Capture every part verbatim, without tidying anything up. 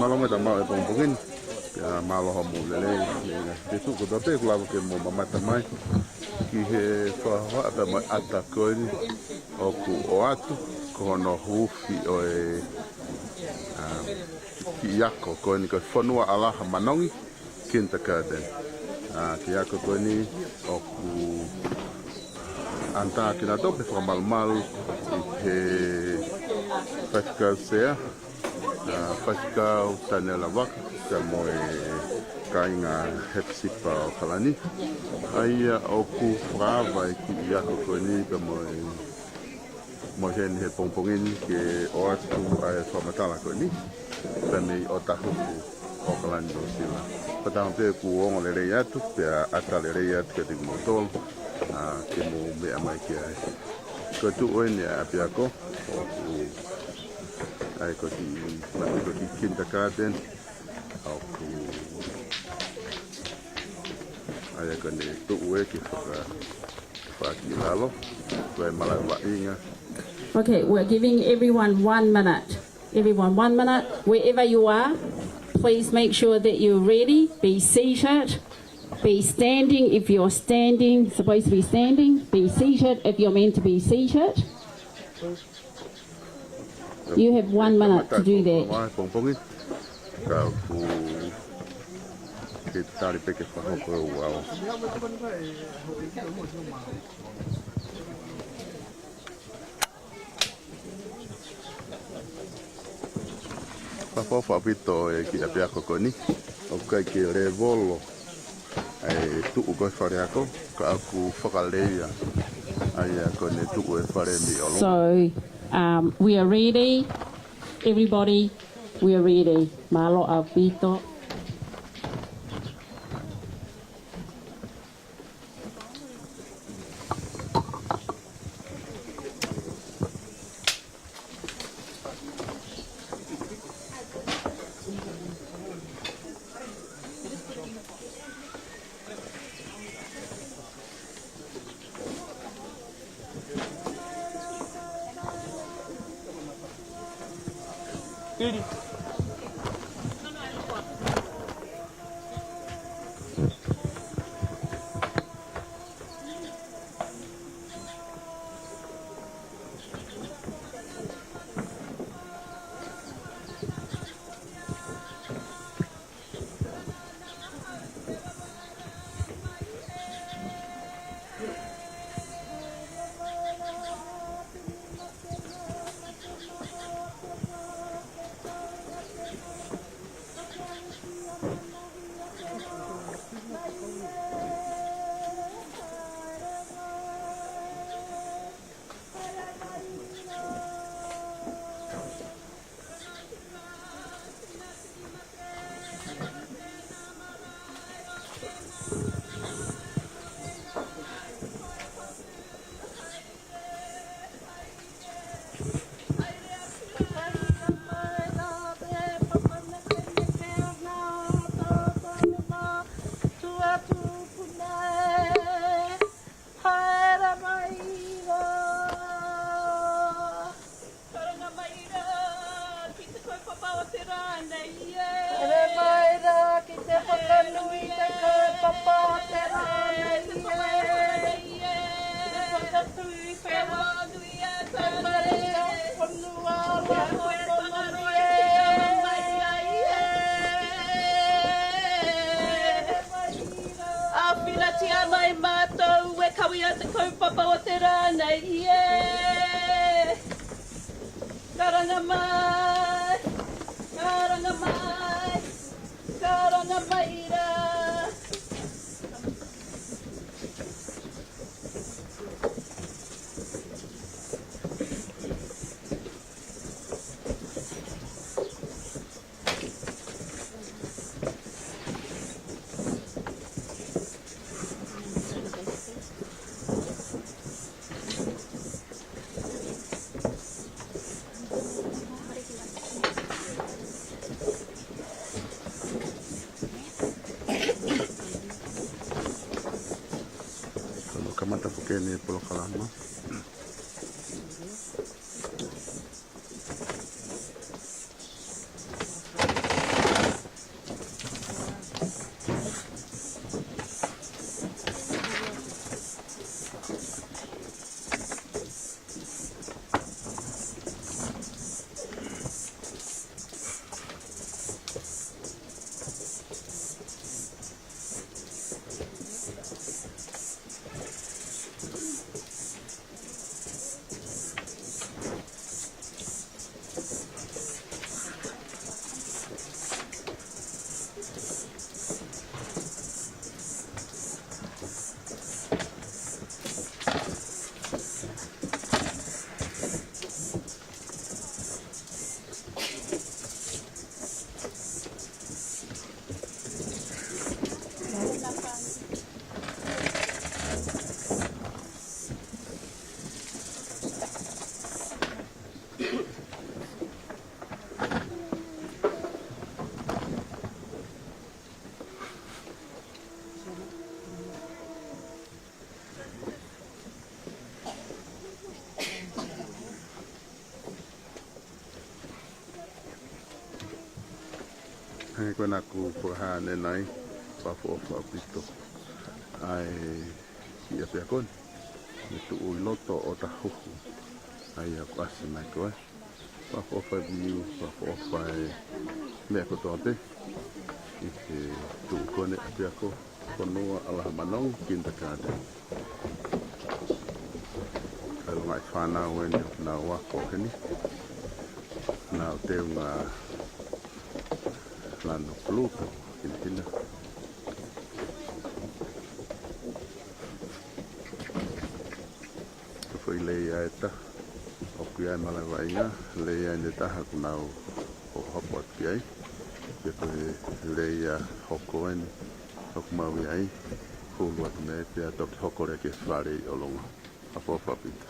Mālō e tau maʻu e pongipongi ni. Pea mālō hoʻomou lelei. Ke tuʻu kotoa pē kuo lava ke mou mamata mai ki he fakahohaʻa pea mo e ʻata ko eni ʻoku ʻoatu, ko hono huufi ʻo e, ā, kiʻi ako ko eni ko e Fonua ʻAlaha Manongi Kindergarten. Ā, kiʻi ako ko eni ʻoku ʻanitā kinautolu pea fakamalumalu ʻi he Faifekau Sea, ā, Faifekau Taniela Vaka, pea mo e kāinga Hepisipa ʻo ʻAokalani. ʻA ia ʻoku fakaava e kiʻi ako ko eni pea mo e, mo heni he pongipongi ni ke ʻoatu ʻa e fakamatala ko eni, pea mei ʻŌtāhuhu, ʻAokalani, Nuʻusila. Fakatauange pē kuo ongo lelei atu, pea ʻata lelei atu kiate kimoutolu, ā, ke mou meʻa mai ki ai. Ko e tuʻu eni ʻa e ʻapiako, ʻoku ʻai ko e kiʻi, ko e kiʻi kindergarten, ʻoku ʻai ko eni tuʻu ē ke faka-, fakakilalo, ko e malaʻe vaʻinga. Okay, we're giving everyone one minute. Everyone, one minute. Wherever you are, please make sure that you're ready. Be seated. Be standing if you're standing, supposed to be standing. Be seated if you're meant to be seated. You have one minute to do that. Pongipongi. Ka ʻoku ke tali pē ke fakahoko e uao. Fakaʻofoʻofa ʻaupito e kiʻi ʻapiako ko eni. ʻOku ʻikai ke lēvolo ʻa e tuʻu ko e fale ako, ka ʻoku fakaleia ʻa ia ko eni tuʻu e fale miolo. So, um, we are ready. Everybody, we are ready. Mālō ʻaupito. Haere mai ira. Karanga mai ira ki te kaupapa ʻo te rā nei ē. Haere mai ira ki te fakanui te kaupapa ʻo te rā nei ē. Te fakatui pē. Te maʻu ʻa e fonua ʻo e fonua ē. ʻAfiratia mai mātou e kau ia te kaupapa ʻo te rā nei ē. Karanga mai, karanga mai, karanga mai ira. Kuo kamata foki eni e polokalama. Ko ena ʻoku fakahā ʻanenai, fakaʻofoʻofa ʻaupito ʻa e kiʻi ʻapiako ni, ne tuʻu ʻi loto ʻo Tahuhu, ʻa ia ʻoku ʻasi mai ko ē. Fakaʻofoʻofa e view, fakaʻofoʻofa e meʻa kotoa pē ʻi he tuʻu ko eni ʻapiako fonua ʻAlaha Manongi Kindergarten. Kae ʻolunga e fānau eni ʻoku nau ako heni. Nau teunga lanu pulupu, hinehina. Ko e foʻi lea ʻe taha ʻoku ʻi ai e malava ʻi ai, lea ʻe taha ʻoku nau hopo atu ki ai. Pea ko e lea hoko eni ʻoku mau ʻi ai, hulu atu mei ai pea toki hoko leva ki he fale ʻi ʻolunga. ʻOfa ʻaupito.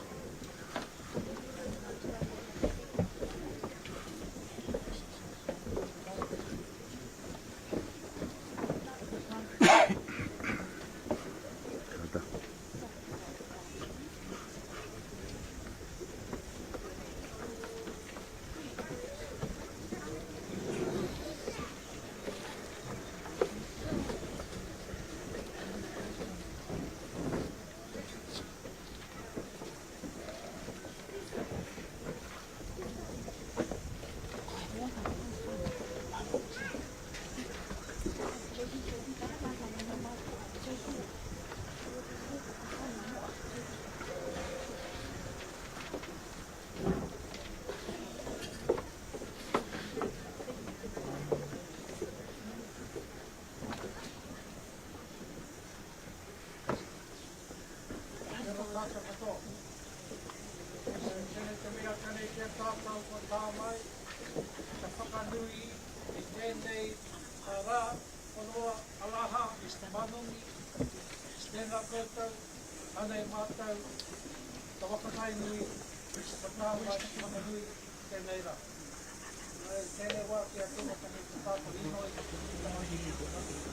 Tēnei te mea tane kia tātou ko tā mai, ka fakanui ʻi tēnei ʻa rā, ʻolunga ʻAlaha Manongi, tēnā koutou, ʻanai mātou, ka wakatai nui, ka tā mai, fakanui, tēnei rā. Tēnei wā kia tēnei ka nei ka tātou ʻino i ka tēnei ka tātou.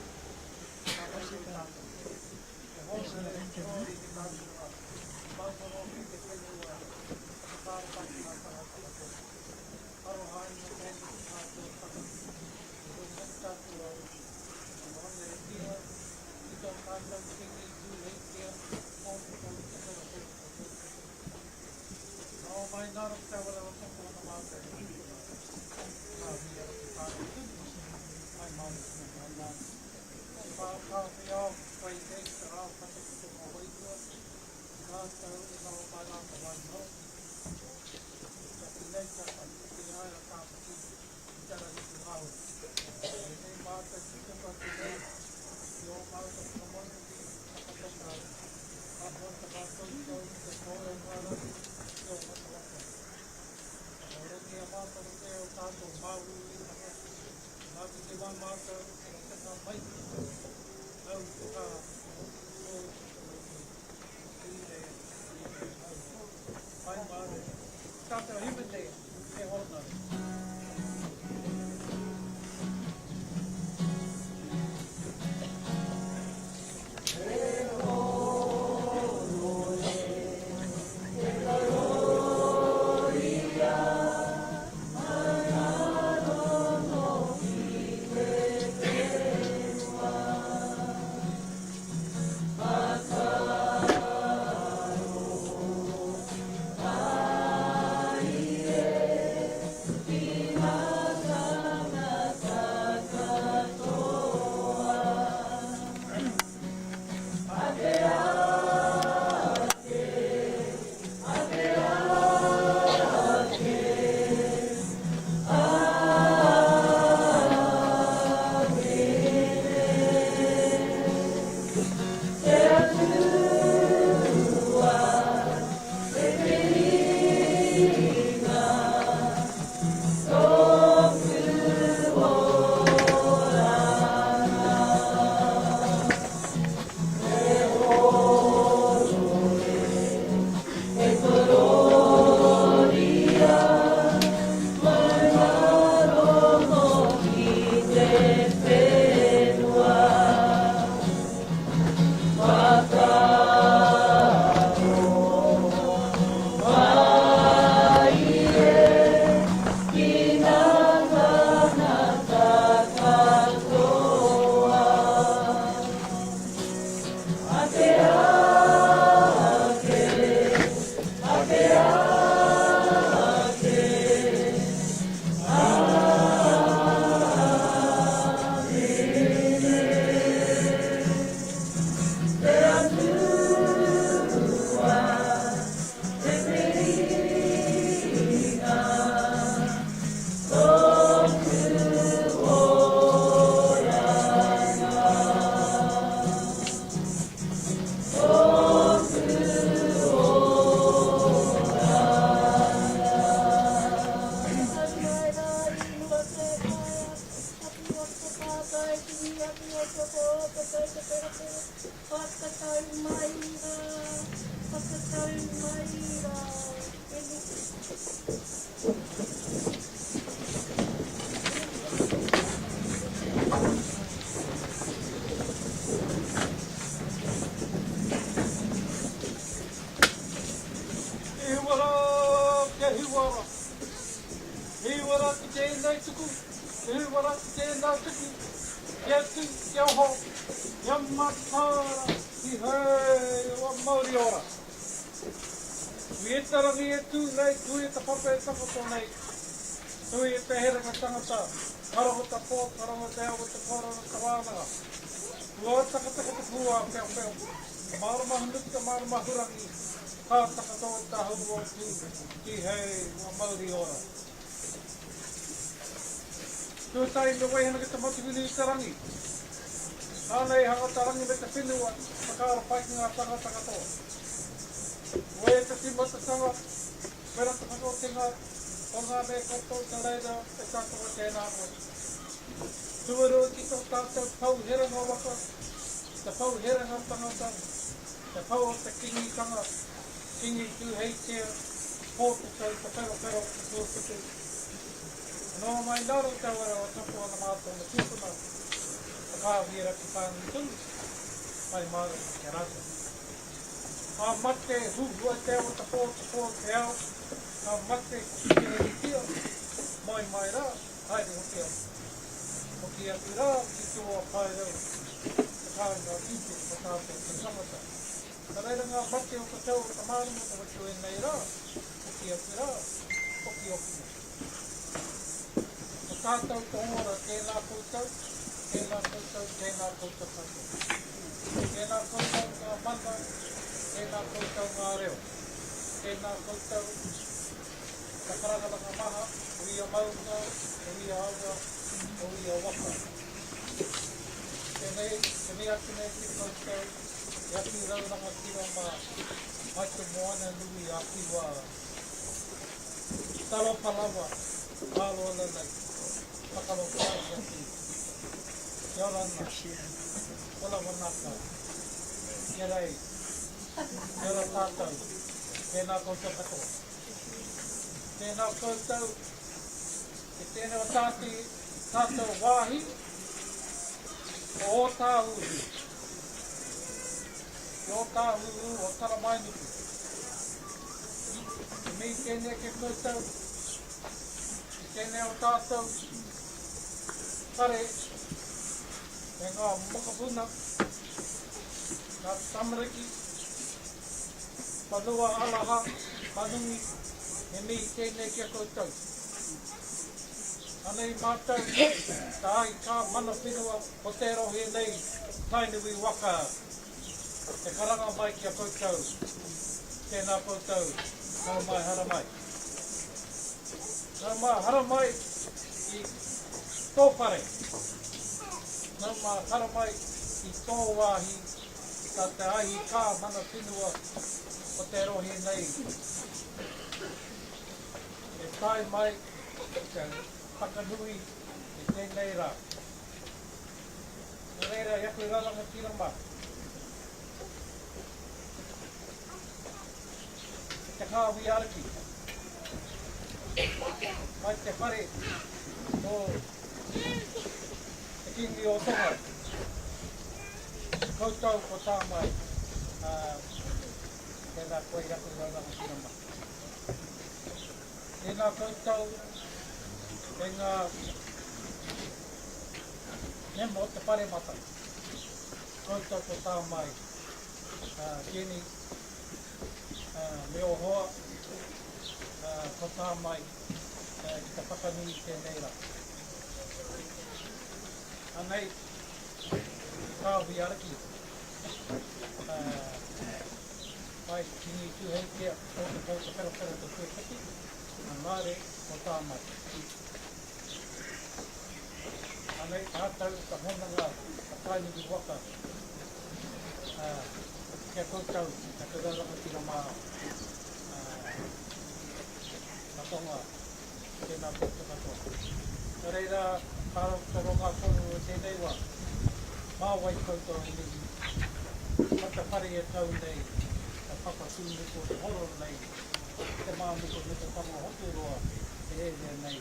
Hiu ara, ke hiu ara. Hiu ara ki teie nei tuku. Hiu ara ki teie nei tuku. Ke tu, ke oho. Ke matara. ʻI he ʻoua mauri ora. Ui e talangi e tū nei, tui e tapapa e takoto nei. Tui e pehera ka tangata, karongo ta pō, karongo ta ao, ta koro, ta wānanga. Ua takataka ta pua, peo, peo. Mālama hunuka, mālama hurangi. Ka takato ta hau o tū, ki he ʻoua mauri ora. Tū tai me wai hana ke ta matu vini i talangi. Hana e hanga talangi me ta fenua, ta ka ora pai ki ngā tangata katoa. Wai ta ti mata tanga, wera ta katoa tenga, o ngā me katoa ta reira, e ta toa tēnā koe. Tuero ki tō tātou pau hera ngā waka, ta pau hera ngā tangata, ta pau o ta kingi tanga, kingi tū hei tea, pō te tau ta whero whero ki tō te te. Nō mai naro te awara o tapu ana mātou na tūpuna, ta ka vira ki pāngi tū, mai māra ki a rātou. Ka mate huhua te ao ta pō te pō te ao, ka mate ki te kia, mai mai rā, hai te hokia. Hokia ki rā, ki tō a pae rau, ka ngā ki te, ka tātou te tangata. Ka reira ngā mate o ka tau, ka māna mo ka watu e nei rā, hokia ki rā, hokia ki. Ko tātou tō ora, tēnā koutou, tēnā koutou, tēnā koutou katoa. Tēnā koutou ngā mana, tēnā koutou ngā reo, tēnā koutou ka karanga laka maha, ui a maunga, ui a awa, ui a waka. Tēnei, tēnei atu nei ki koutou, e aki rau ranga ki rau mā, mai te moana nui a ki wā. Talo palawa, alo ala lai, pakalo kia ki. Kia ora na, kia ora wanaka, kia rai, kia ora tātou, tēnā koutou katoa. Tēnā koutou, ke tēnā o tāti, tātou wāhi, o Ōtāhuhu. Ki Ōtāhuhu ʻo Talamainuku. Ke mei tēnei ke koutou, ke tēnei o tātou, kare, e ngā makapuna, ngā tamariki, Fanua alaha, fanungi, he mei tēnei kia koutou. Anei mātou, ta ai ka mana whenua, ko te rohe nei, Tainui waka, e karanga mai kia koutou, tēnā koutou, nau mai hara mai. Nau mai hara mai ʻi tō fare. Nau mai hara mai ʻi tō wāhi, ka te ai ka mana whenua ʻo te rohe nei. E tae mai, te whakanui ʻi tēnei rā. Nō reira, ʻi aku e raranga ki rama. Te kāhui ariki. Mai te fare ʻo te kingi ʻo Tonga. Koutou ko tā mai. Ā, tēnā koe ʻi aku e raranga ki rama. Tēnā koutou, e ngā mema ʻo te paremata. Koutou ko tā mai, ā, Kenny, ā, mo e hoa, ā, ko tā mai, ā, ki te whakanui tēnei rā. Anei, kāhui ariki, ā, mai ki ni tu hei kia, ko te kau te whero whero te kue kati, a ngare, ko tā mai. Anei, ka tau, ka honanga, ka Tainui waka, ā, kia koutou, ka te raranga ki rama, ā, ka Tonga, tēnā koutou katoa. Nō reira, ka rau, ka rau ngā koro o tēnei wā, mā wai koutou e nei, ka te fare e tau nei, ka Papa tunu ko horo nei. Te mā muko me te tama hoki roa. E e nei.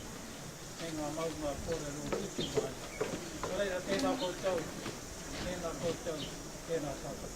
He ngā mau ngā kore rū tiki mai. Ko reira tēnā koutou. Tēnā koutou. Tēnā koutou.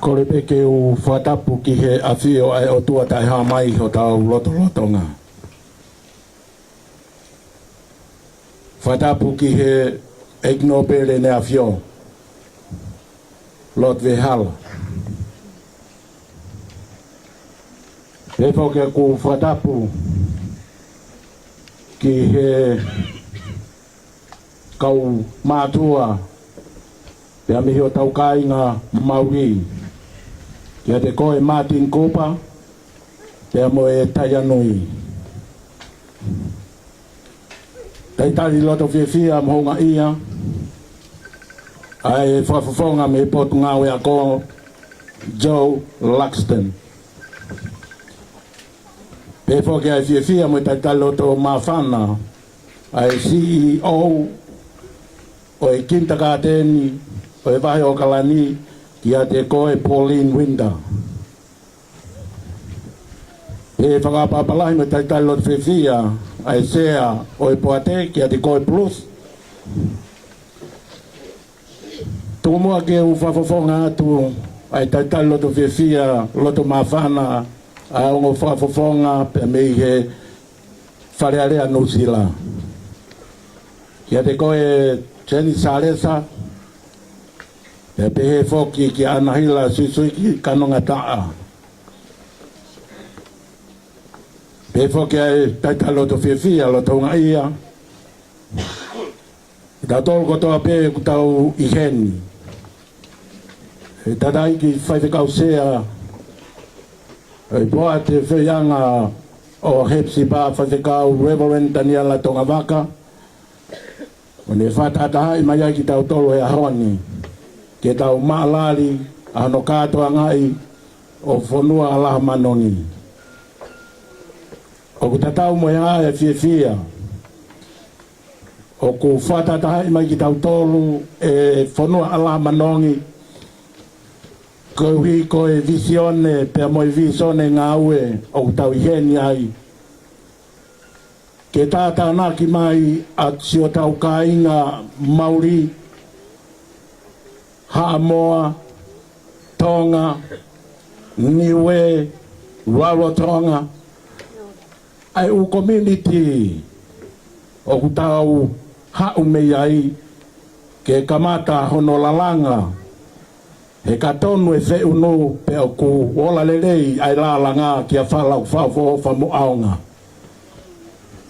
Kole pē ke u fakatapu ki he ʻafio ʻa e ʻOtua Taʻehāmai hotau lotolotonga. Fakatapu ki he ʻEiki Nōpele ʻEne ʻAfio, Lord Vehala. Pehē foki ʻeku fakatapu ki he kau mātuʻa, pea mei hotau kāinga Mauli, kiate koe Martin Cooper, pea mo e Taianui. Talitali loto fiefia mo houngaʻia ʻa e fakafofonga mei Potungāue Ako, Joe Luxton. Pehē foki ʻa e fiefia mo e talitali loto māfana ʻa e C E O ʻo e Kinitakāteni ʻo e Vahe ʻAokalani, kiate koe Pauline Winter. Pea fakaʻapaʻapa lahi mo e talitali loto fiefia ʻa e Sea ʻo e Poate, kiate koe Bruce. Tuku muʻa ke u fakafofonga atu ʻa e talitali loto fiefia, loto māfana ʻa e ongo fakafofonga pea mei he Fale Alea Nuʻusila, kiate koe Jenny Salesa, pea pehē foki kia ʻAnahila Suisuiki Kanongataʻa. Pehē foki ʻa e talitali loto fiefia, loto houngaʻia kitautolu kotoa pē ʻoku tau ʻi heni. ʻE tataʻi ki he Faifekau Sea ʻo e Poate, Feʻiloanga ʻo Hepsipa, Faifekau Reverend Taniela Tongavaka, ʻo ne fakatahatahaʻi mai ai kitautolu he ʻaho ni ke tau maʻalali ʻa hono kātoangaʻi ʻo Fonualahamanongi. ʻOku tatau mo e ʻā e fiefia ʻoku fakatahatahaʻi mai kitautolu ʻe Fonualahamanongi, koeʻuhi ko e vīsone pea mo e vīsone ngāue ʻoku tau ʻi heni ai, ke tātānaki mai ʻa siʻotau kāinga Mauli, Haʻamoa, Tonga, Niue, Rarotonga, ʻa e ʻū community ʻoku tau haʻu mei ai, ke kamata hono lalanga, he ka tonu e feʻunu pea ʻoku ola lelei ʻa e lalanga kia Fala ʻoku fakaʻofoʻofa mo ʻaonga.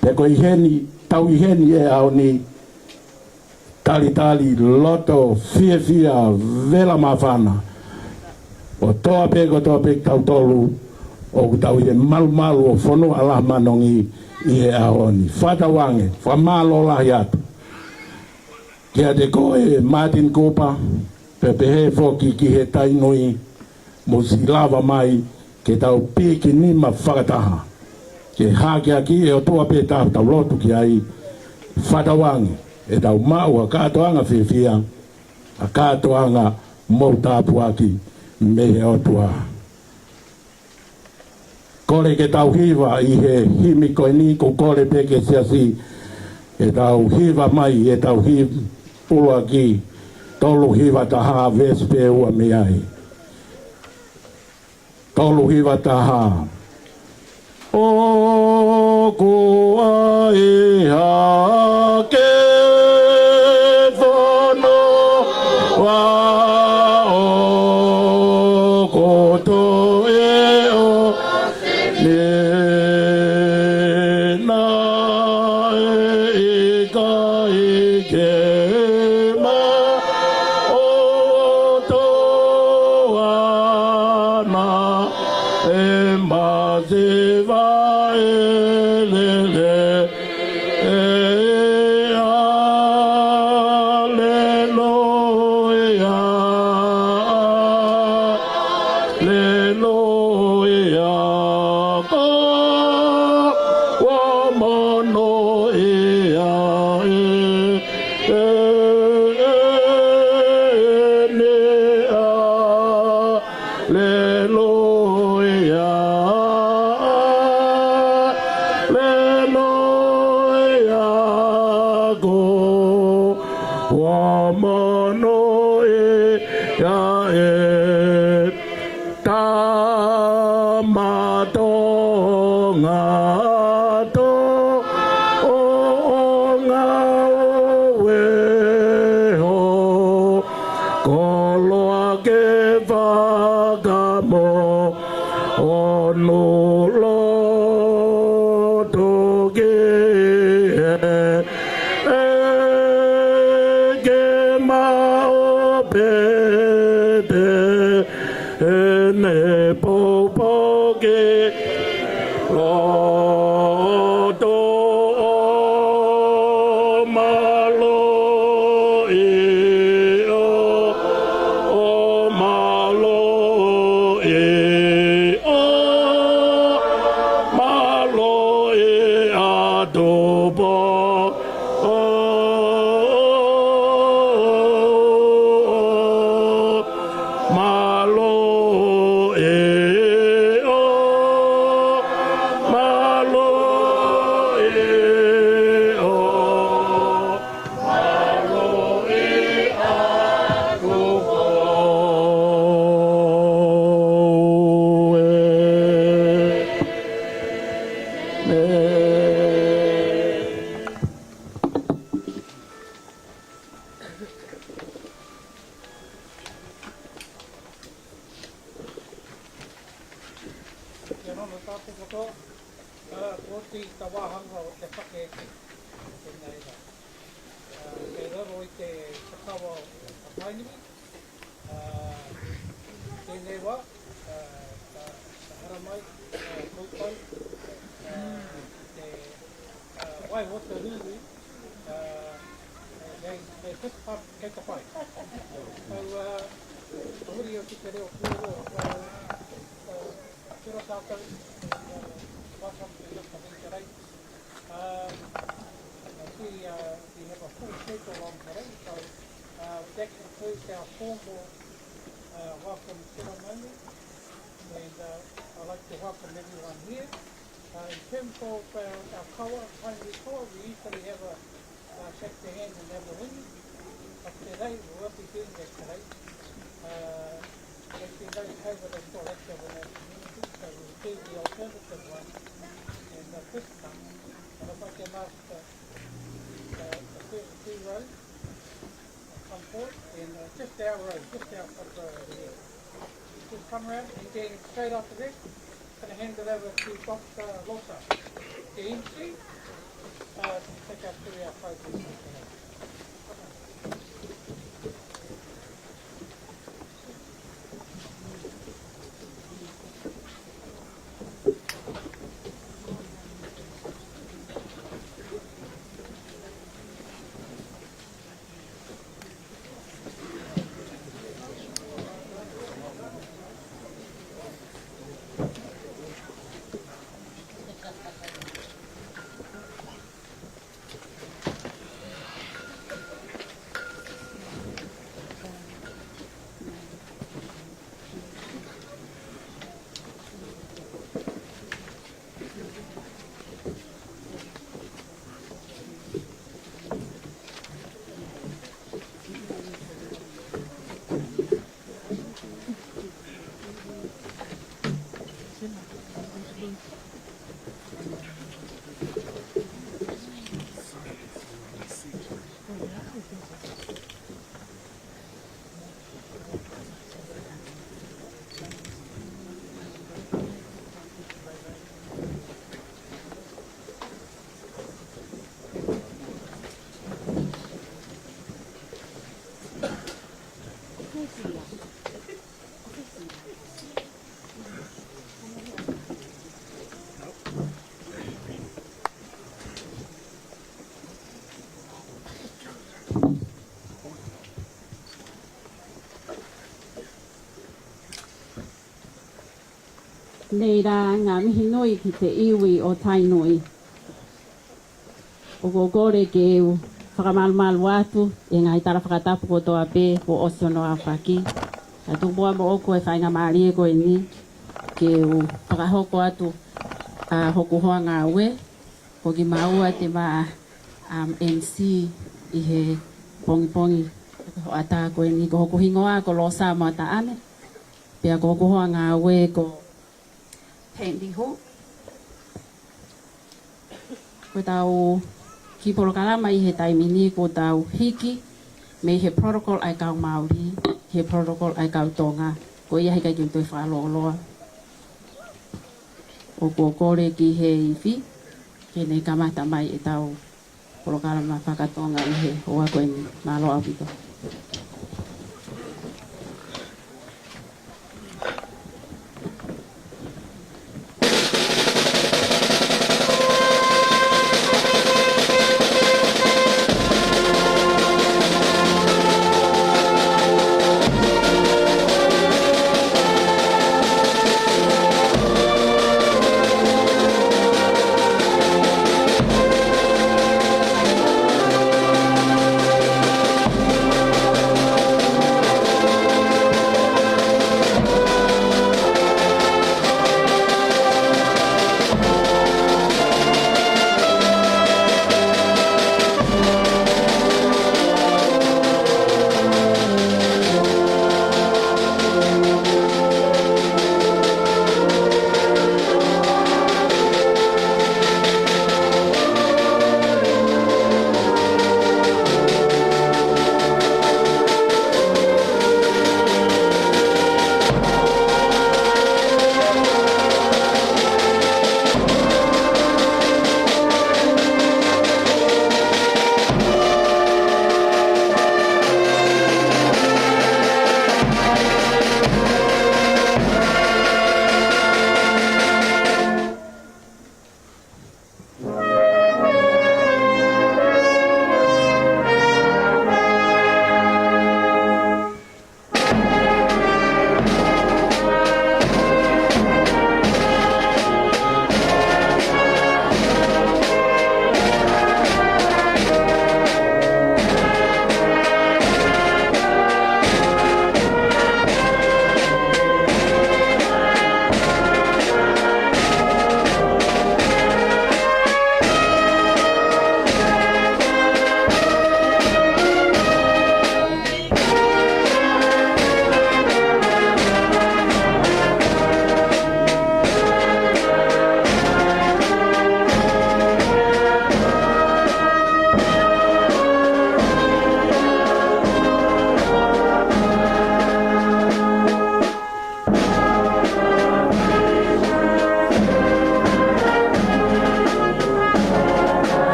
Pea ko e ʻi heni, tau ʻi heni he ʻaho ni, talitali loto fiefia, vela māfana, kotoa pē, kotoa pē kitautolu ʻoku tau ʻi he malumalu ʻo Fonualahamanongi ʻi he ʻaho ni. Fakatauange, fakamālō lahi atu. Kiate koe Martin Cooper, pea pehē foki ki he Tainui, mou siʻi lava mai ke tau piki nima fakataha. Ke hakeakiʻi ʻe he ʻOtua pē ʻetau lotu ki ai, fakatauange ʻe tau maʻu ʻa e kātoanga fiefia, ʻa e kātoanga mo e tāpuaki mei he ʻOtua. Kole ke tau hiva ʻi he himi ko eni, ko e kole pē ki he siasi ke tau hiva mai ʻetau himi ʻuluaki, tolu hiva taha, veesi pē ua mei ai. Tolu hiva taha. ʻOku ʻi ai ha kei fonua ʻoku tuʻi ʻo ni naʻe ʻikai ke maʻu ʻe he ʻOtua ʻa e masiva ʻe lelei. Haleluia, haleluia, ko e monūʻia ē, ē, ē, ē, ni a Haleluia, haleluia, ko e monūʻia ē. Tama Tonga, Tonga ʻo e hō, koloa ke fakamoʻoni loto ki he ʻEiki, maʻu pē ʻene poupou ki loto ʻo mālohi, ʻo, ʻo mālohi, ʻo mālohi atu pē, ʻo, ʻo, ʻo mālohi, ʻo mālohi, ʻo mālohi atu pē. Kia ora tātou katoa, ā, ko e tauhanga ʻo e fakaʻeke ʻi he ngaahi lā. Ā, kei lalo ʻi he sakava ʻo Tainui, ā, teʻeki ai, ā, ā, ā, haramai, ā, koukou, ā, te, ā, wai ho te ruru, ā, ā, nei, nei fifty pound kei te fai. Au, ā, ʻa huri ʻo ki te reo kōrero, ā, ā, kia ora tātou, ā, welcome to the Community Day. Um, I see, uh, we have a full schedule on today, so, uh, that concludes our formal, uh, welcome ceremony, and, uh, I'd like to welcome everyone here. Uh, in terms of, uh, our kawa, Tainui kawa, we usually have a, uh, shake the hand and have a wini, but today we won't be doing that today. Uh, as you know, COVID is still active in our community, so we'll do the alternative one. And, uh, this time, and if I can ask the, the, the first two rows to come forward, and, uh, just our row, just our front row over here. Just come around, and then straight after that, gonna hand it over to Doctor Losa, the M C, uh, to take us through our program. Nei la ngaahi mihinui ki he iwi ʻo Tainui. ʻOku ou kole ke u fakamalumalu atu ʻi he ngaahi tala fakatapu kotoa pē kuo ʻosi hono aofaki. Ka tuku muʻa moʻoku e faingamālie ko eni ke u fakahoko atu ʻa hoku hoa ngāue, ko kimaua te ma, um, M C ʻi he pongipongi hoʻatā ko eni. Ko hoku hingoa ko Losa Moataʻane, pea ko hoku hoa ngāue ko Peni Hu. Ko ʻetau kiʻi polokalama ʻi he taimi ni, ko ʻetau hiki mei he protocol ʻa e kau Māori ki he protocol ʻa e kau Tonga. Ko ia he ʻikai ke u toe fakalōloa, ʻoku ou kole ki he ifi ke ne kamata mai ʻetau polokalama faka-Tonga ʻi he houa ko eni. Mālō ʻaupito.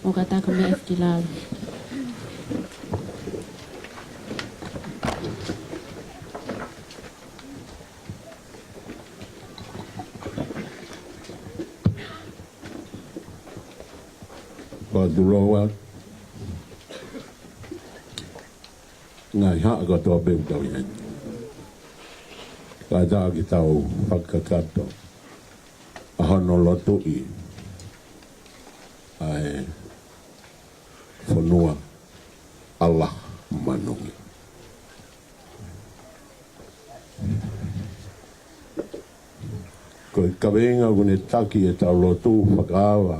ʻO ka taku me efu ki lalo. Fakatulou atu. Ngaahi haʻa kotoa pē ʻoku tau ʻi heni. Kae ʻatā ke tau fakakakato ʻa hono lotuʻi ʻa e fonua ʻAlaha mo Manongi. Ko e kaveinga ʻoku ne taki ʻetau lotu fakaava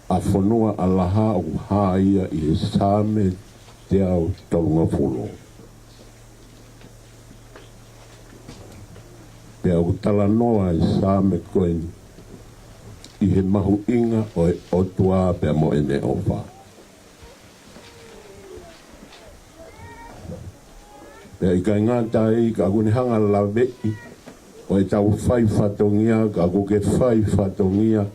ʻa Fonua ʻAlaha ʻoku hā ia ʻi he Saame teau tolungofulu. Pea ʻoku talanoa e Saame ko eni ʻi he mahuʻinga ʻo e ʻOtua pea mo ʻene ʻofa. Pea ʻikai ngata ai, ka ʻoku ne hanga ʻo laveʻi ʻo ʻetau fai fatongia, ka ʻoku ke fai fatongia,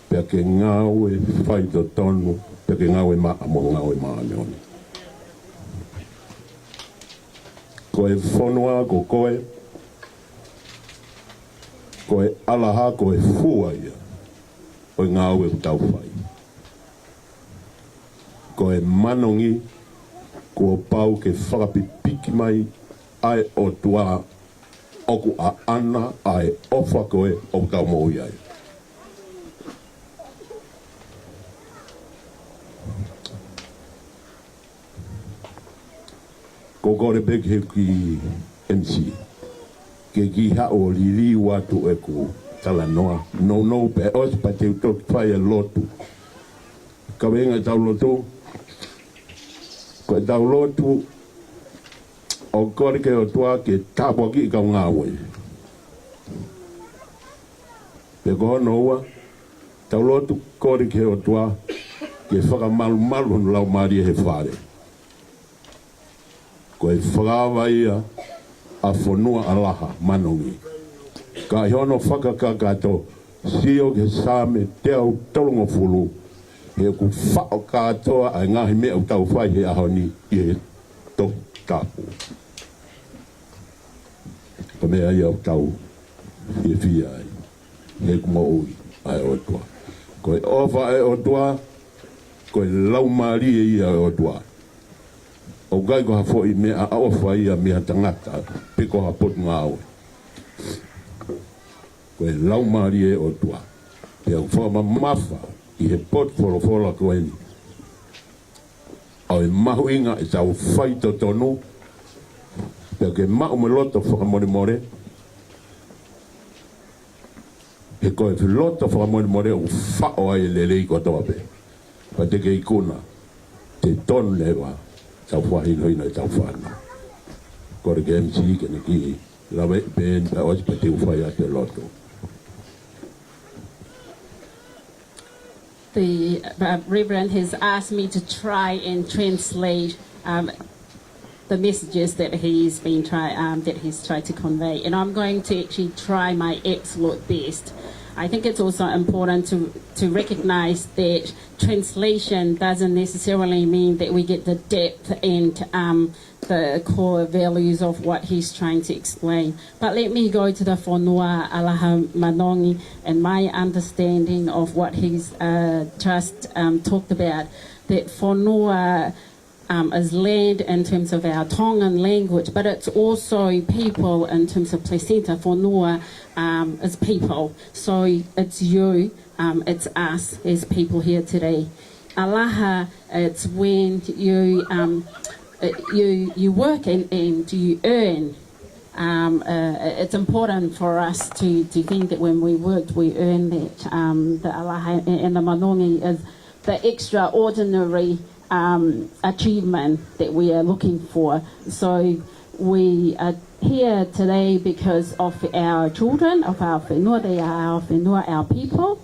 pea ke ngāue faitotonu, pea ke ngāue maʻa mo ngāue māʻoniʻoni. Ko e fonua ko koe, ko e ʻalaha, ko e fua ia ʻo e ngāue ʻoku tau fai. Ko e manongi kuo pau ke fakapipiki mai ʻa e ʻOtua ʻoku ʻaʻana ʻa e ʻofa ko ē ʻoku tau moʻui ai. Ko e kole pē ki he kiʻi M C ke kiʻi haʻu ʻo liliu atu ʻeku talanoa. Nounou pē ʻosi pea te u toki fai e lotu. Kaveinga ʻetau lotu, ko ʻetau lotu ʻo kole ki he ʻOtua ke tāpuakiʻi kau ngāue. Pea ko hono ua, tau lotu kole ki he ʻOtua ke fakamalumalu hono laumālie he fale. Ko e fakaava ia ʻa Fonua ʻAlaha Manongi. Ka ʻi hono fakakakato, sio ki he Saame teau tolungofulu, he ʻoku faʻo kātoa ʻa e ngaahi meʻa ʻoku tau fai he ʻaho ni ʻi he Tohi Tapu. Ko e meʻa ia ʻoku tau fiefia ai. He ʻoku moʻui ʻa e ʻOtua. Ko e ʻofa ʻa e ʻOtua, ko e laumālie ia ʻo e ʻOtua. ʻOku ʻikai ko ha foʻi meʻaʻofa ia mei ha tangata, pe ko ha potungāue. Ko e laumālie ʻo e ʻOtua. Pea ʻoku fakamamafa ʻi he potu folofola ko eni ʻa e mahuʻinga ʻetau faitotonu, pea ke maʻu mo e loto fakamolemole, he ko e loto fakamolemole ʻoku faʻo ai e lelei kotoa pē. Pea te ke ikuna, te tonu leva ʻetau fakahinohino ʻetau fānau. Kole ki he M C ke ne kiʻi lave pē eni pea ʻosi pea te u fai atu e lotu. The uh, Reverend has asked me to try and translate um, the messages that he's been try um, that he's tried to convey, and I'm going to actually try my absolute best. I think it's also important to to recognise that translation doesn't necessarily mean that we get the depth and um, the core values of what he's trying to explain. But let me go to the Fonua ʻAlaha Manongi and my understanding of what he's uh, just um, talked about, that Fonua um, is land in terms of our Tongan language, but it's also people in terms of placenta. Fonua um, is people. So it's you, um, it's us as people here today. ʻAlaha, it's when you um, uh, you you work and, and you earn. Um, uh, it's important for us to, to think that when we work, we earn that. Um, the ʻalaha and, and the manongi is the extraordinary um, achievement that we are looking for. So we are here today because of our children, of our whenua. They are our whenua, our people,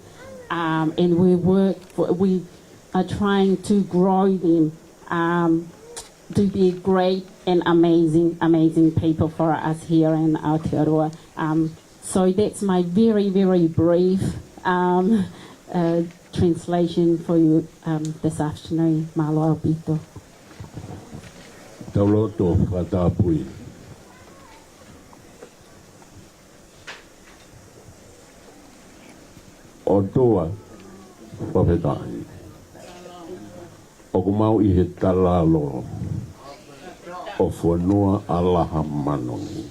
um, and we work for, we are trying to grow them um, to be great and amazing, amazing people for us here in Aotearoa. Um, so that's my very, very brief um, uh, translation for you um, this afternoon. Mālō ʻaupito. Tau lotu fakatapu. ʻOtua, fakafetaʻi. ʻOku mau ʻi he talalo ʻo Fonua ʻAlaha Manongi.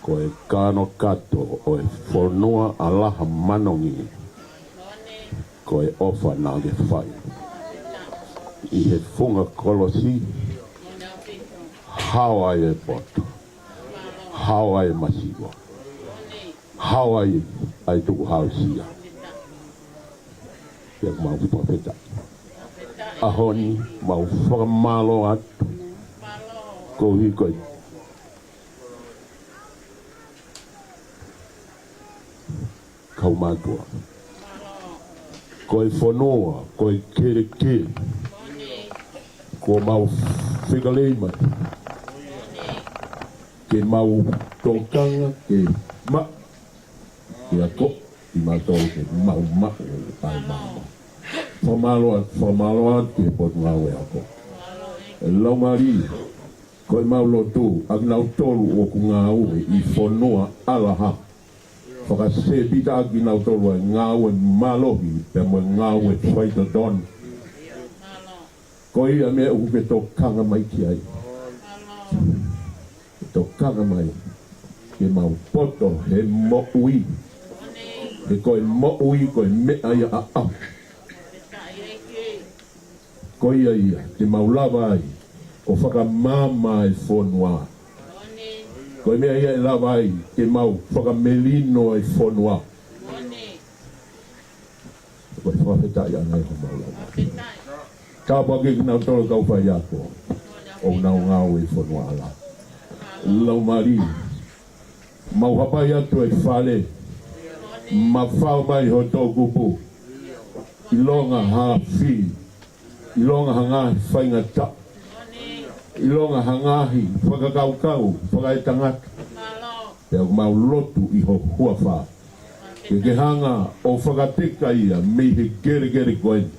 Ko e kanokato ʻo e Fonua ʻAlaha Manongi, ko e ʻofa naʻa ke fai. ʻi he funga kolosi, hao ai e poto, hao ai e masiva, hao ai ʻa e tukuhausia. Pea mau fakafetaʻi. ʻAho ni, mau fakamālō atu. Koeʻuhi ko e kau mātuʻa. Ko e fonua, ko e kelekele. Kuo mau fekalei mai ke mau tokanga ke maʻu, ke akoʻi kimautolu ke mau maʻu ʻa e maama. Fakamālō atu, fakamālō atu ki he Potungāue Ako. ʻE Laumālie, ko ʻemau lotu, ʻa kinautolu ʻoku ngāue ʻi fonua ʻalaha. Fakasēpita ʻa kinautolu ʻa e ngāue mālohi, pea mo e ngāue faitotonu. Ko ia meʻa ʻoku ke tokanga mai ki ai. Ke tokanga mai ke mau poto he moʻui. He ko e moʻui, ko e meʻa ia ʻaʻau. Ko ia ia, te mau lava ai ʻo fakamaama e fonua. Ko e meʻa ia ʻe lava ai ke mau fakamelino e fonua. Ko e fakafetaʻi ʻana ia homau lava. Tāpuakiʻi kinautolu kau faiako ʻoku nau ngāue ʻi fonua ʻalaha. Laumālie, mau hapai atu e fale, mafao mai ho toʻukupu, ʻilonga ha fili, ʻilonga ha ngaahi faingataʻa, ʻilonga ha ngaahi fakakaukau fakaetangata. Pea ʻoku mau lotu ʻi ho huafa ke ke hanga ʻo fakateka ia mei he kelekele ko eni.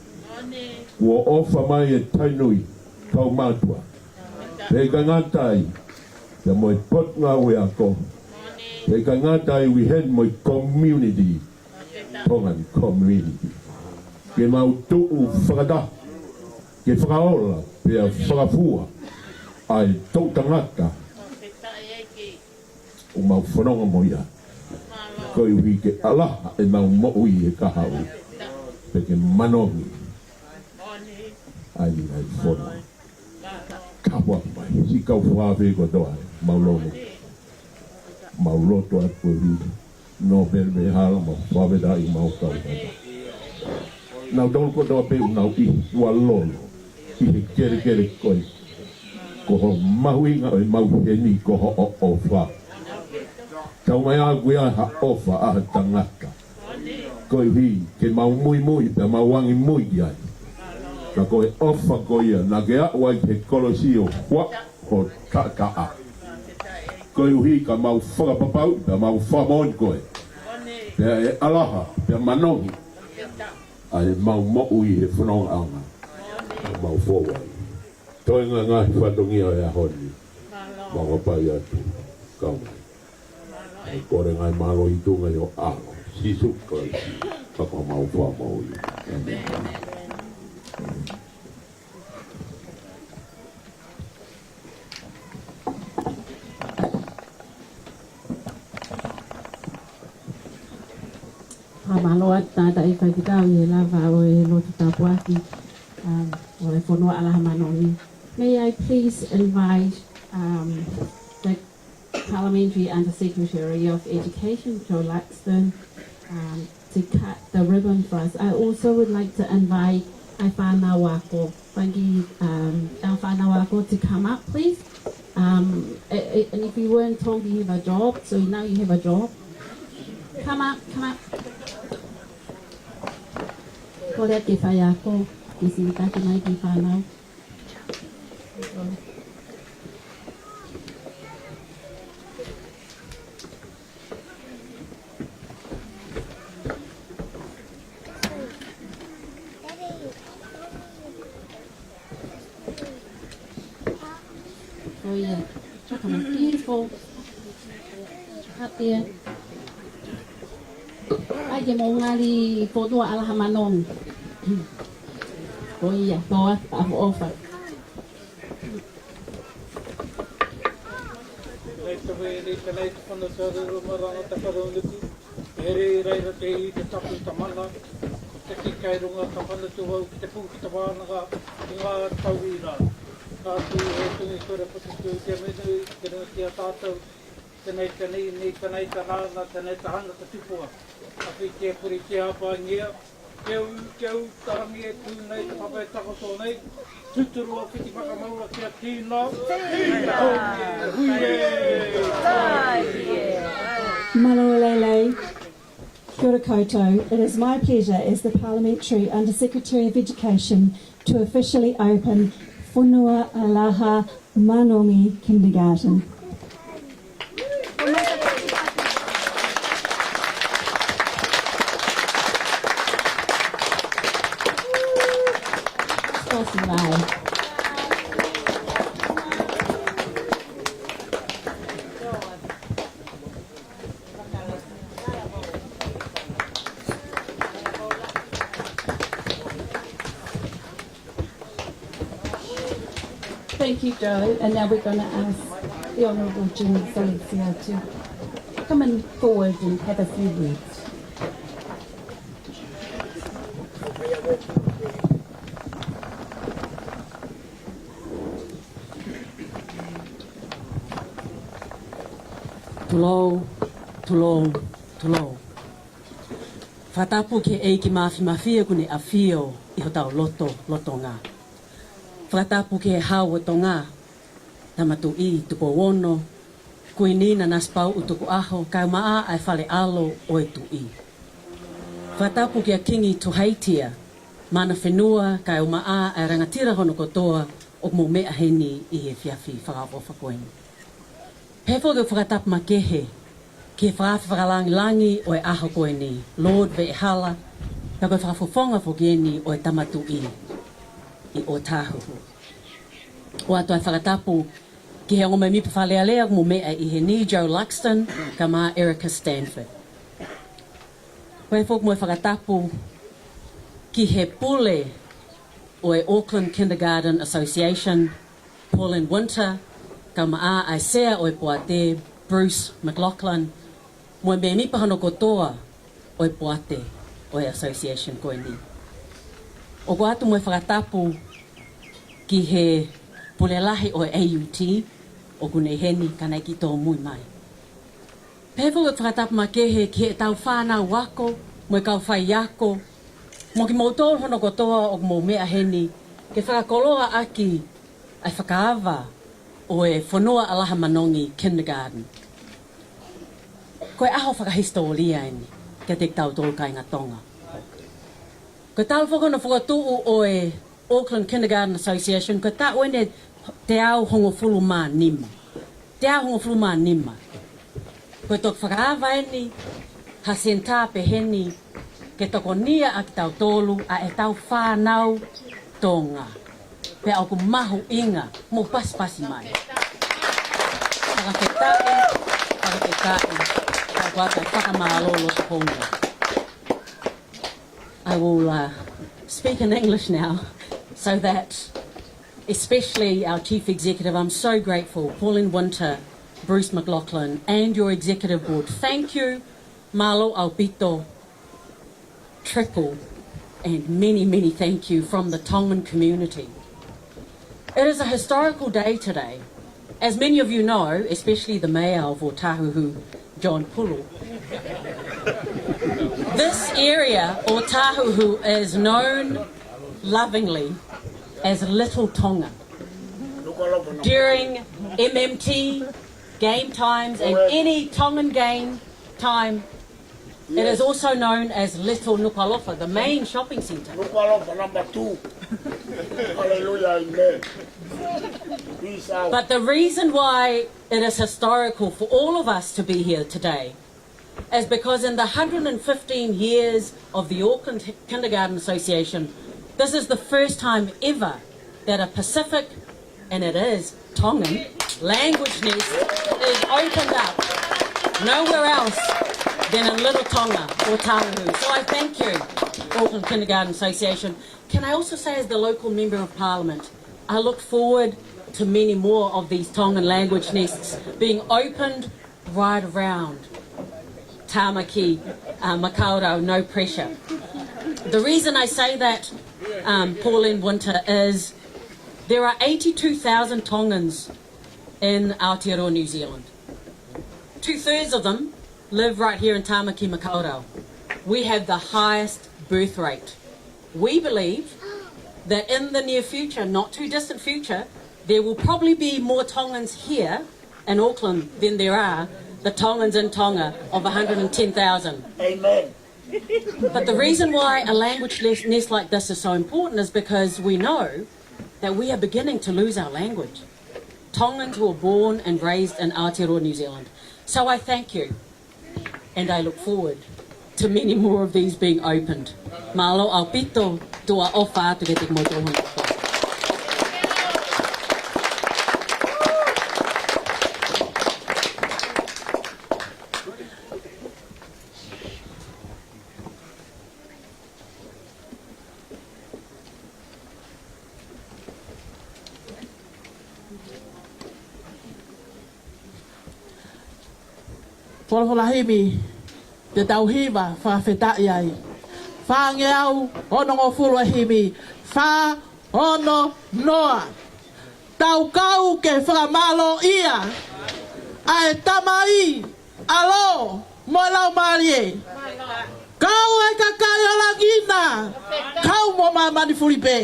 Kuo ʻofa mai e Tainui, kau mātuʻa. Pea ʻikai ngata ai, pea mo e Potungāue Ako. Pea ʻikai ngata ai, ʻi heni mo e community, Tongan community. Ke mau tuʻu fakataha ke fakaola pea fakafua ʻa e toʻutangata ʻoku mau fononga mo ia. Koeʻuhi ke ʻalaha ʻenau moʻui he kahaʻu, pea ke manongi ai ʻa e fonua. Tāpuakiʻi mai siʻi kau fakaafeʻi kotoa, mau lotu. Mau lotu atu koeʻuhi Nōpele Mehalo, mau fakafetaʻi mau kau tata. Nautolu kotoa pē ʻoku nau ʻi Tualolo, ʻi he kelekele ko ē. Ko hono mahuʻinga ʻo e mau heni ko hoʻo ʻofa. Tau mai ʻaku ia ha ʻofa ʻa ha tangata. Koeʻuhi ke mau muimui, pea mau angimui ki ai. Ka ko e ʻofa ko ia naʻa ke aʻu ai ki he kolosi ʻo huaʻi ho taʻataʻa. Koeʻuhi ka mau fakapapauʻi, pea mau fakamoʻoni koe. Pea ʻe ʻalaha, pea manongi ʻa e mau moʻui he fonongaʻanga ʻoku mau fou ai. Toenga ngaahi fatongia ʻo e ʻaho ni, mau hapai atu, kau mai. ʻOku kole ngaahi mālohi tuʻunga ʻi ho ʻAlo, Sīsū Kalaisi, ka ko homau Fakamoʻui. ʻĒmeni. Fakamālō atu, tangataʻeiki faifekau, ʻi he lava ʻo e lotu tāpuaki, um, ʻo e fonua ʻalaha manongi. May I please invite, um, the Parliamentary Undersecretary of Education, Joe Luxton, um, to cut the ribbon for us. I also would like to invite ʻa e fānau ako, Frankie, um, our fānau ako to come up, please. Um, a-, a-, and if you weren't told, you have a job, so now you have a job. Come up, come up. Kole atu ki he faiako ke sinitaki mai ki he fānau. Oh, yeah. Come on. Beautiful. Up there. ʻAi ke mou ngali fotu ʻa ʻalaha manongi. Ko ia, ko ʻa, ʻa ʻofa. Nei te vei, nei te nei te whana te aruru maranga te whare unuku. Ere i reira te i te tapu tamana. Ki kai runga ka whana tu au ki te pū ki te wānanga i ngā tauira. Ka tū he tungi kore patu tū te menu, te nui ki a tātou, te nei te nei, nei te nei te nāna, te nei te hanga te tupua. A whi te puri te apa ngia, keu, keu, tarangi e tū nei te papa e takoto nei, tuturu a whiti whakamaua ki a Tina. Tina! Hui e! Mālō e lelei. Kia ora koutou. It is my pleasure as the Parliamentary Under Secretary of Education to officially open Fonua ʻAlaha Manongi Kindergarten. Thank you, Joe. And now we're gonna ask the Honourable Jim Valencia to come and forward and have a few words. Tulou, tulou, tulou. Fakatapu ki he ʻEiki Māfimafia kuo ne ʻafio ʻi hotau lotolotonga. Fakatapu ki he Hau ʻo Tonga, Tama Tuʻi Tupou Ono, Kuini Nanasipauʻu Tukuʻaho, kae ʻumaʻā ʻa e Fale ʻAlo ʻo e Tuʻi. Fakatapu kia Kingi Tuheitia, Manafenua, kae ʻumaʻā ʻa e rangatira hono kotoa ʻoku mou meʻa heni ʻi he efiafi fakaʻofoʻofa ko eni. Pehē foki ʻeku fakatapu makehe ki he fakaafe fakalāngilangi ʻo e ʻaho ko eni, Lord Veʻehala, pea ko e fakafofonga foki eni ʻo e Tama Tuʻi ʻi ʻŌtāhuhu. ʻOatu ʻa e fakatapu ki he ongo mēmipa Fale Alea ʻoku mou meʻa ʻi heni, Joe Luxton, kae ʻumaʻā Erica Stanford. Pehē foki mo e fakatapu ki he pule ʻo e Auckland Kindergarten Association, Pauline Winter, kae ʻumaʻā ʻa e Sea ʻo e Poate, Bruce McLaughlin, mo e mēmipa hono kotoa ʻo e poate ʻo e association ko eni. ʻOku ʻoatu mo e fakatapu ki he pule lahi ʻo e A U T, ʻoku ne ʻi heni ka naʻe kiʻi tōmui mai. Pehē foki ʻeku fakatapu makehe ki heʻetau fānau ako, mo e kau faiako, mo kimoutolu hono kotoa ʻoku mou meʻa heni, ke fakakoloa ʻaki ʻa e fakaava ʻo e Fonua ʻAlaha Manongi Kindergarten. Ko e ʻaho fakahisitōlia eni kiate kitautolu kāinga Tonga. Ko e talu foki hono fokotuʻu ʻo e Auckland Kindergarten Association, ko e taʻu eni ʻe teau hongofulu mā nima. Teau hongofulu mā nima. Ko e toki fakaava eni ha senitā pehē ni ke tokonia ʻa kitautolu ʻa ʻetau fānau Tonga. Pea ʻoku mahuʻinga, mou pasipasi mai. Fakafetaʻi, fakafetaʻi, fakafetaʻi, fakamālō loto hounga. I will, uh, speak in English now, so that especially our Chief Executive, I'm so grateful, Pauline Winter, Bruce McLaughlin, and your executive board. Thank you, mālō ʻaupito, triple, and many, many thank you from the Tongan community. It is a historical day today. As many of you know, especially the mayor of ʻŌtāhuhu, John Pulu, this area, ʻŌtāhuhu, is known lovingly as Little Tonga. During M M T game times and any Tongan game time, it is also known as Little Nukuʻalofa, the main shopping centre. Nukuʻalofa number two. Hallelujah, amen. Peace out. But the reason why it is historical for all of us to be here today is because in the hundred and fifteen years of the Auckland Kindergarten Association, this is the first time ever that a Pacific, and it is, Tongan language nest is opened up nowhere else than in Little Tonga ʻŌtāhuhu. So I thank you, Auckland Kindergarten Association. Can I also say, as the local Member of Parliament, I look forward to many more of these Tongan language nests being opened right around Tāmaki, uh, Makaurau, no pressure. The reason I say that, um, Pauline Winter, is there are eighty-two thousand Tongans in Aotearoa, New Zealand. Two-thirds of them live right here in Tāmaki Makaurau. We have the highest birth rate. We believe that in the near future, not too distant future, there will probably be more Tongans here in Auckland than there are the Tongans in Tonga of a hundred and ten thousand. Amen. But the reason why a language nest, nest like this is so important is because we know that we are beginning to lose our language. Tongans were born and raised in Aotearoa, New Zealand. So I thank you, and I look forward to many more of these being opened. Mālō ʻaupito, tuʻa ʻofa atu kiate kimoutolu hono kotoa. Folofola himi te tau hiva fakafetaʻi ai. Fāngeau onongofulu e himi, fā ono noa. Tau kau ke fakamālōʻia ʻa e Tamai, ʻAlo mo e Laumālie. Kau ai kakai ʻo langi na, kau mo māmani fuli pē.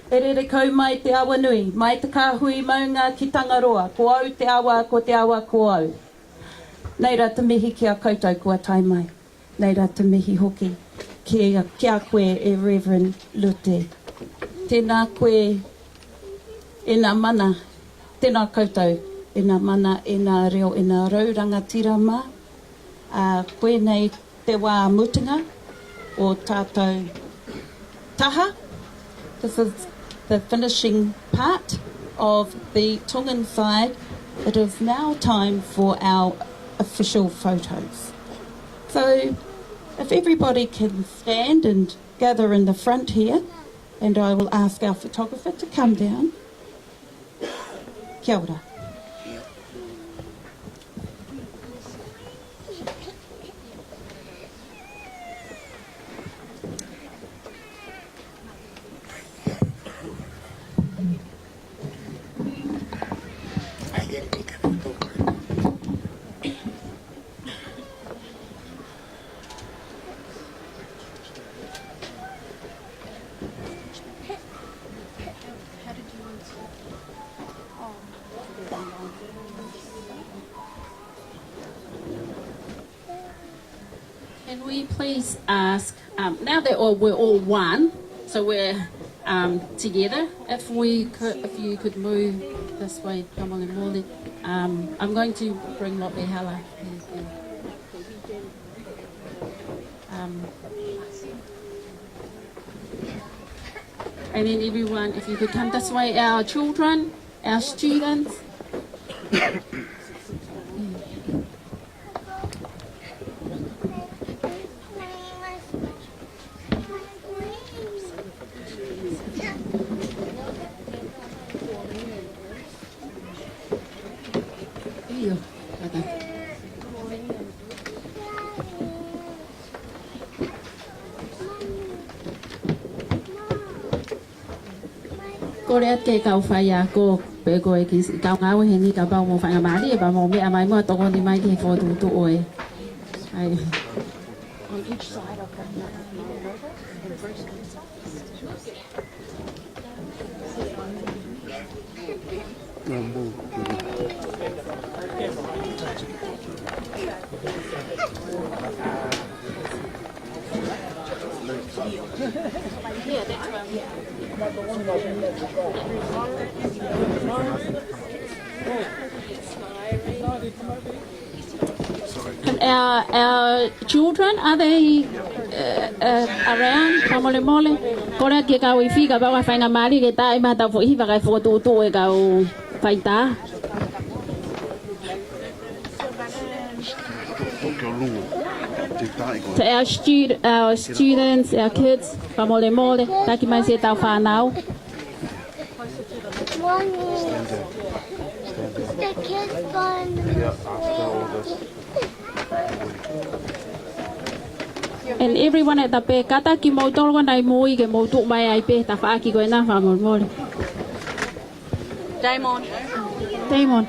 ʻE lele kau mai te awa nui, mai te kāhui maunga ki Tangaroa, ko au te awa, ko te awa ko au. Nei rā te mihi ki a koutou kua tae mai. Nei rā te mihi hoki ki, ki a koe e Reverend Lute. Tēnā koe ʻena mana, tēnā koutou ʻena mana, ʻena reo, ʻena rau rangatira mā. ʻA, ko ʻenei te wā mutunga ʻo tātou taha. This is the finishing part of the Tongan side. It is now time for our official photos. So, if everybody can stand and gather in the front here, and I will ask our photographer to come down. Kia ora. please ask, um, now that all, we're all one, so we're, um, together, if we could, if you could move this way, Fakamolemole. Um, I'm going to bring Lope Hala. Um, and then everyone, if you could come this way, our children, our students. Kole atu ki he kau faiako, pe ko e kiʻi kau ngāue heni kapau ʻoku mou faingamālie, pea mou meʻa mai muʻa, tokoni mai ki he fokotuʻutuʻu ē. ʻAi. On each side of the. And our, our children, are they, uh, uh, around? Fakamolemole. Kole atu ki he kau ifi kapau ʻoku faingamālie ke taaʻi mai haʻatau foʻi hiva kae fokotuʻutuʻu e kau faitā. To our stud-, our students, our kids, fakamolemole, taki mai siʻetau fānau. One is the kids fund. And everyone at the back, kātaki kimoutolu ko ena ʻi mui ke mou tuʻu mai ai pē he tafaʻaki ko ena, fakamolemole. Damon. Damon.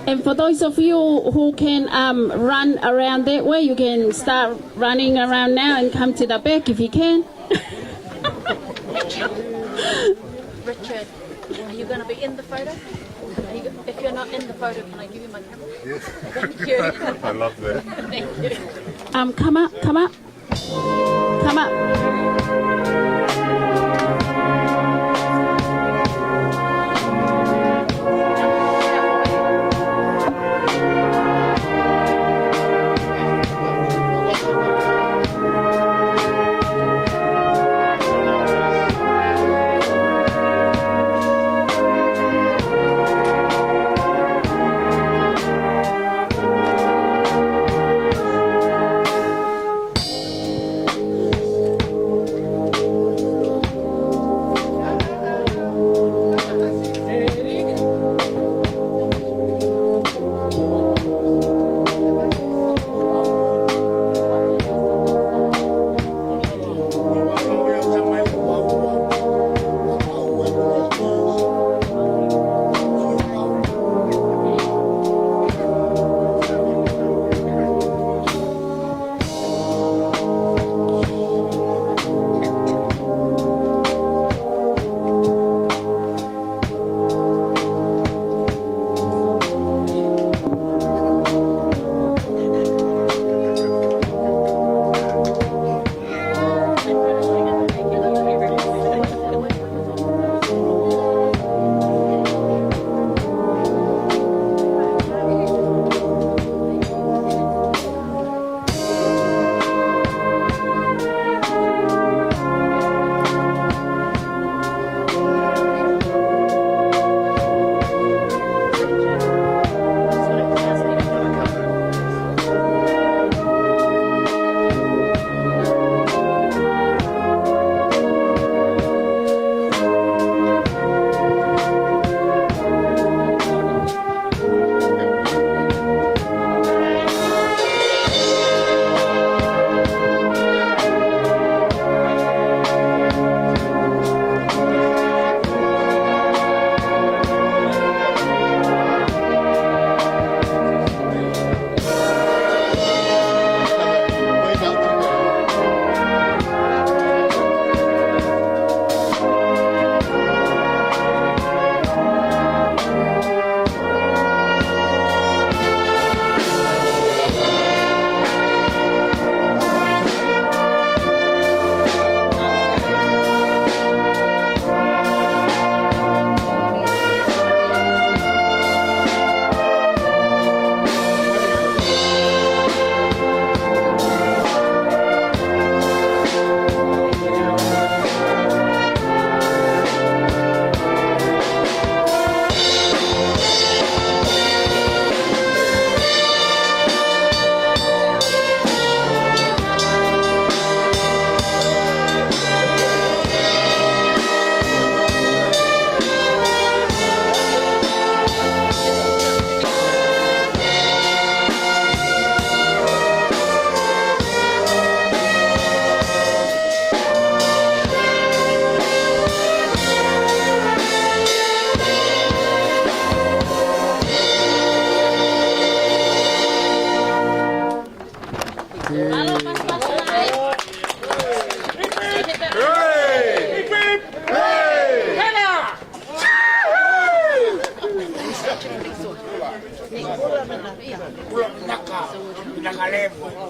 And for those of you who can, um, run around that way, you can start running around now and come to the back if you can. Richard, are you gonna be in the photo? Are you, if you're not in the photo, can I give you my camera? Yes. Thank you. I love that. Thank you. Um, come up, come up. Come up.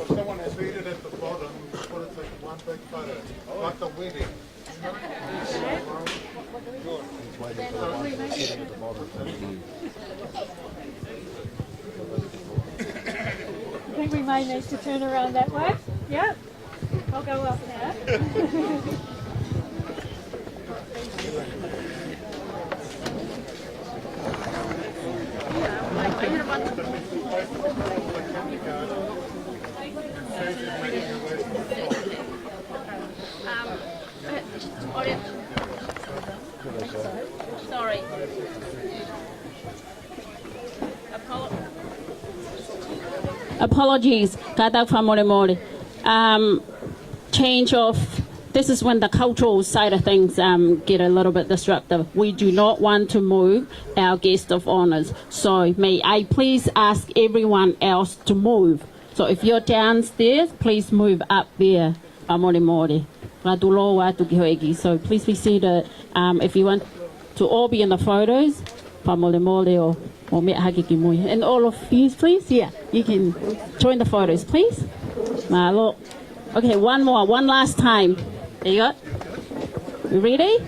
Someone has made it at the bottom, but it's like one big photo. Like the wedding. I think we may need to turn around that way. Yep. I'll go up now. Um, Sorry. Apologies, kātaki fakamolemole. Um, change of, this is when the cultural side of things, um, get a little bit disruptive. We do not want to move our guest of honours. So may I please ask everyone else to move? So if you're downstairs, please move up there. Fakamolemole. Fakatulou atu ki hoʻo ʻEiki. So please be seated. Um, if you want to all be in the photos, fakamolemole ʻo, ʻo meʻa hake ki mui. And all of you, please, yeah, you can join the photos, please. Mālō. Okay, one more, one last time. There you go. You ready?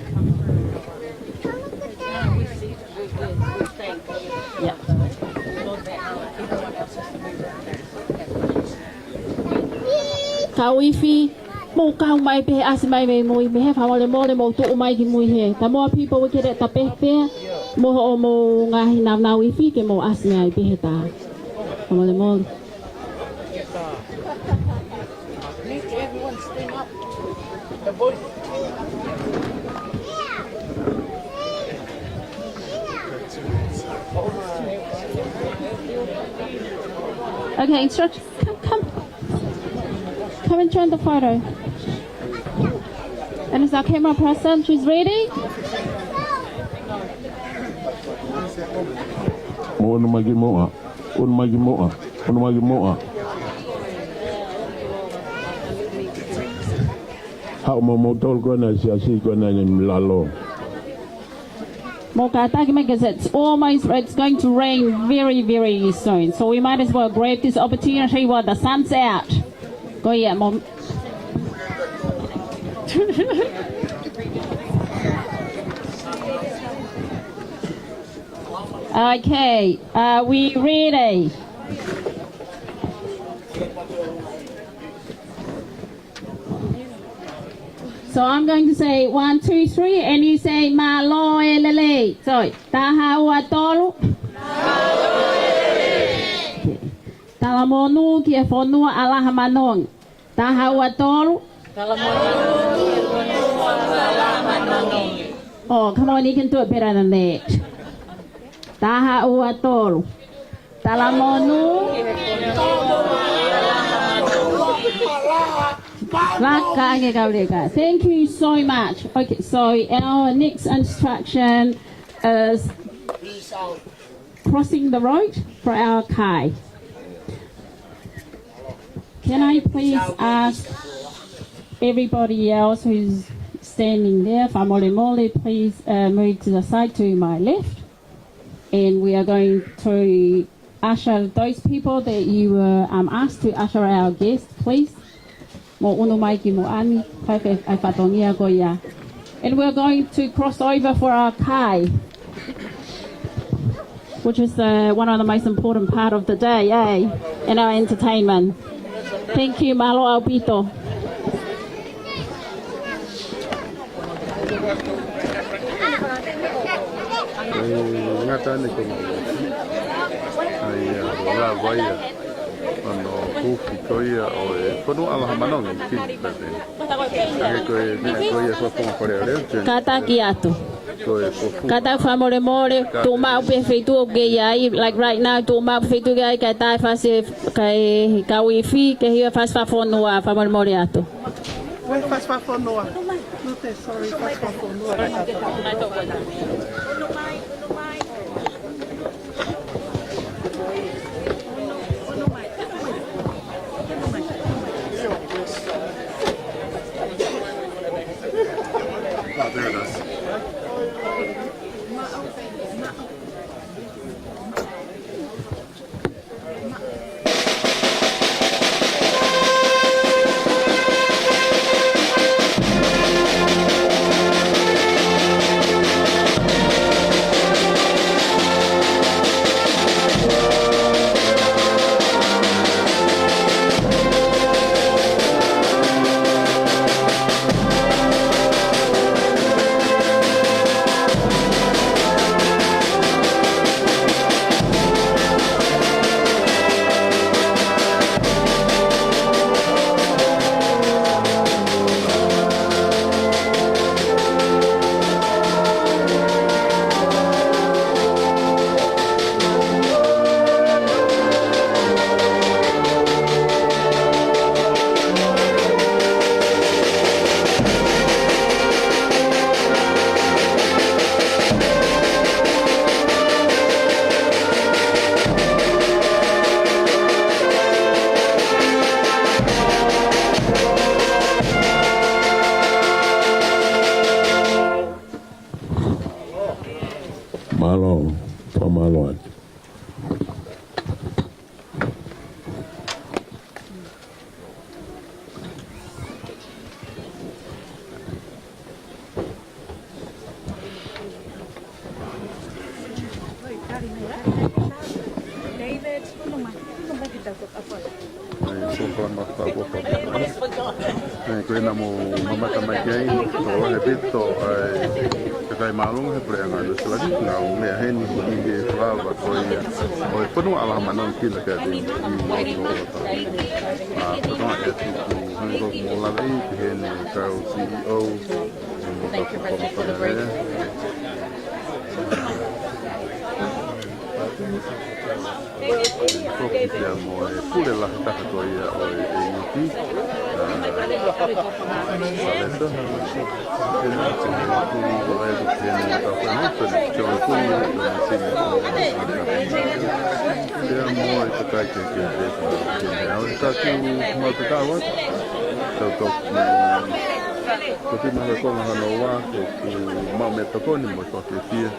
Yeah. Kau ifi, mou kau mai pē, ʻasi mai mei mui, mei he fakamolemole mou tuʻu mai ki mui hē. The more people we get at the better, mo hoʻomou ngaahi nāunau ifi ke mou ʻasi mai pē he tā. Fakamolemole. Okay, instruction. Come, come. Come and join the photo. And is our camera person, she's ready? Mo ʻunu mai ki muʻa. ʻUnu mai ki muʻa. ʻUnu mai ki muʻa. Haʻu mo moutolu ko ena ʻi he siasi ko ena ʻi lalo. Mou kātaki mai, 'cause it's almost, it's going to rain very, very soon. So we might as well grab this opportunity while the sun's out. Ko ia, mou. Okay, are we ready? So I'm going to say one, two, three, and you say, "Mālō e lelei." So, taha, ua, tolu. Talamonū ki he fonua ʻalaha manongi. Taha, ua, tolu. Talamonū ki he fonua ʻalaha manongi. Oh, come on, you can do it better than that. Taha, ua, tolu. Talamonū. Laka ange kau leka. Thank you so much. Okay, so our next instruction is crossing the road for our kai. Can I please ask everybody else who's standing there, fakamolemole, please, uh, move to the side to my left. And we are going to usher those people that you were, um, asked to usher our guests, please. Mou ʻunu mai ki muʻa ni, kae fai e fatongia ko ia. And we're going to cross over for our kai, which is the, one of the most important part of the day, eh? And our entertainment. Thank you, mālō ʻaupito. ʻE ngata ane ko ʻai ia, lava ia. ʻAno kufi ko ia ʻo e fonua ʻalaha manongi ki pete. Ange ko e, ko ia ko e fonga kore a leo jen. Kātaki atu. Ko e ko fu. Kātaki fakamolemole, tuʻu maʻu pē feituʻu ʻoku ke ʻi ai, like right now, tuʻu maʻu pē feituʻu ke ʻi ai, kae tae fasi, kae kau ifi, ke hia fasi fakafonua, fakamolemole atu. Ue fasi fakafonua. Nute, sorry, fasi fakafonua. Ah, there it is. Maʻu, maʻu. Fakamālō atu. ʻE, ko e fakamatala ko ē ʻoku ou fai. ʻE, ko ena mou mamata mai ki ai, tokolahi ʻaupito ʻa e kakai māʻolunga he puleʻanga ʻo Nuʻusila ni, naʻa nau meʻa heni ʻi he fakaava ko ia ʻo e fonua ʻAlaha Manono ki Lakeview ʻi Nuʻualofa. ʻA, ko e ʻuhinga ia ʻoku ou hanga ʻo mou lave ai ki heni kau C E O, mo e kau fakafofonga lea. Foki pea mo e pule lahi taha ko ia ʻo e A U T. ʻA, Salesa. Pea mo e kakai kehekehe. ʻOku mau tatau atu. Tau tau. Toki maha konga hano ua, ko e mau meʻatokoni mo e fakafiefiá.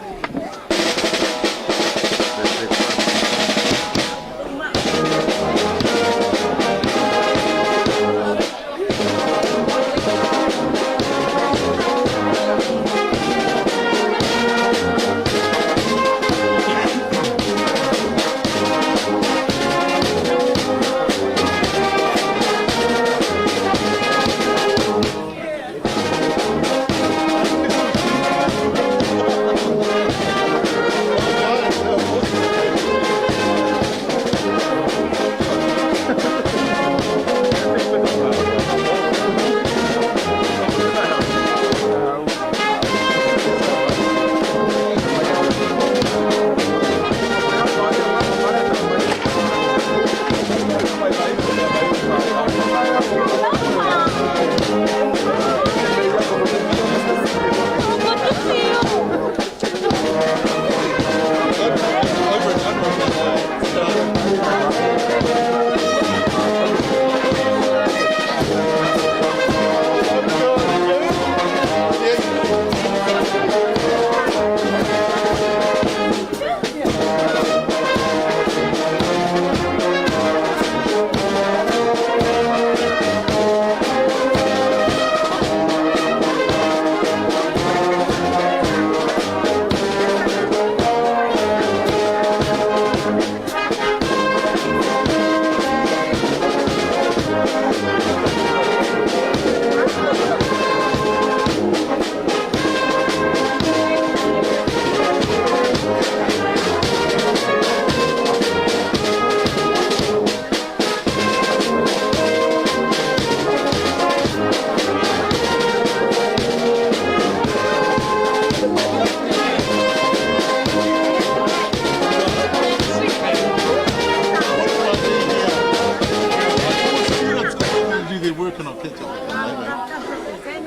Do their work and I'll catch up with them later.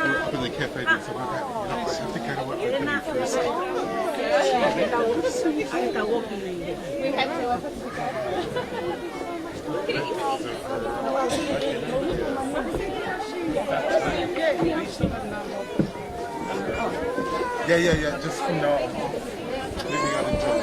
Up in the cafe and stuff like that. You know, I have to go to work. I'll do it first. Yeah, yeah, yeah. Just from now on. Maybe I didn't tell you.